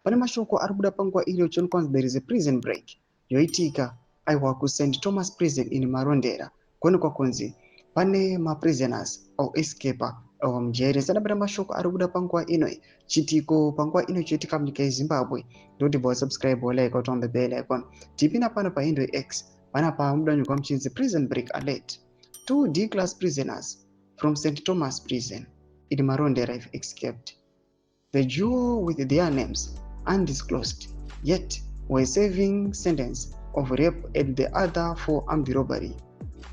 Pane mashoko ari kubuda panguva ino chionekwa kunzi there is a prison break yoitika, aiwa, kuSt Thomas Prison in Marondera. Kuonekwa kunzi pane maprisoners oescape, aiwa, mujeri. Sadabata mashoko ari kubuda panguva ino, chitiko panguva ino choitika munyika yeZimbabwe. Ndoti bva subscribe, like, on the bell icon. Tipinda pano pahindo X panapa muda nyorwa muchinzi "Prison break alert: Two D class prisoners from St Thomas Prison in Marondera have escaped." The duo, with their names undisclosed yet, were serving sentence of rape and the other for armed robbery.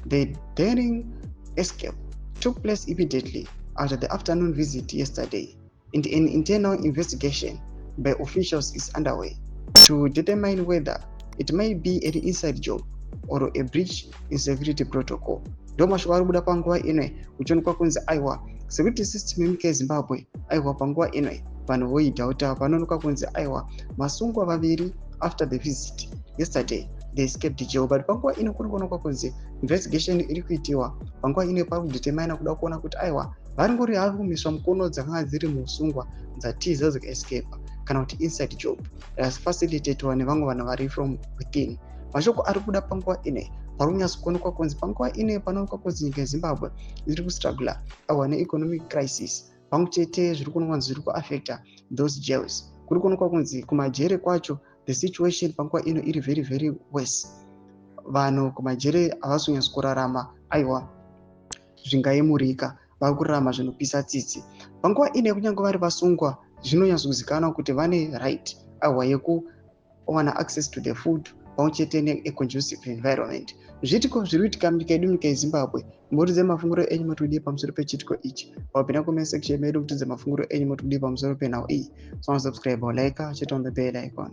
The daring escape took place immediately after the afternoon visit yesterday, and an internal investigation by officials is underway to determine whether it may be an inside job or a breach in security protocol. Ndo mashoko ari kubuda panguva ino, kuchionekwa kunzi, aiwa, security system yenyika yeZimbabwe, aiwa, panguva ino vanhu voidhauta. Panoonekwa kunzi, aiwa, masungwa vaviri after the visit yesterday they escaped jail, but panguva ino kuri kuonekwa kunzi investigation iri kuitiwa panguva ino pari kudetermina kuda kuona kuti, aiwa, varingori havi kumiswa mukono dzakanga dziri musungwa dzatiza dzikaescapa, kana kuti inside job rafacilitatwa nevamwe vanhu vari from within. Mashoko ari kuda panguva ino pari kunyatsokuonekwa kunzi panguva ino panoonekwa kunzi nyika yeZimbabwe iri kustrugla, aiwa, neeconomic crisis, pamwe chete zviri kuonekwa kunzi zviri kuaffecta those jails. Kuri kuonekwa kunzi kumajere kwacho the situation panguva ino iri very very worse. Vanhu kumajere havasi kunyatso kurarama, aiwa, zvingayemurika. Vari kurarama zvinopisa tsitsi panguva ino. Kunyange vari vasungwa, zvinonyatsokuzikanwa kuti vane right, aiwa, yekuwana access to the food pamwe chete neconducive environment. Zviitiko zviri kuitika munyika yedu, nyika yeZimbabwe. Mbotiudze mafungiro enyu, moti pamusoro pechiitiko ichi. Wapinda comment section medu kutidze mafungiro enyu, moti pamusoro penhau iyi. So subscribe, like, chete on the bell icon.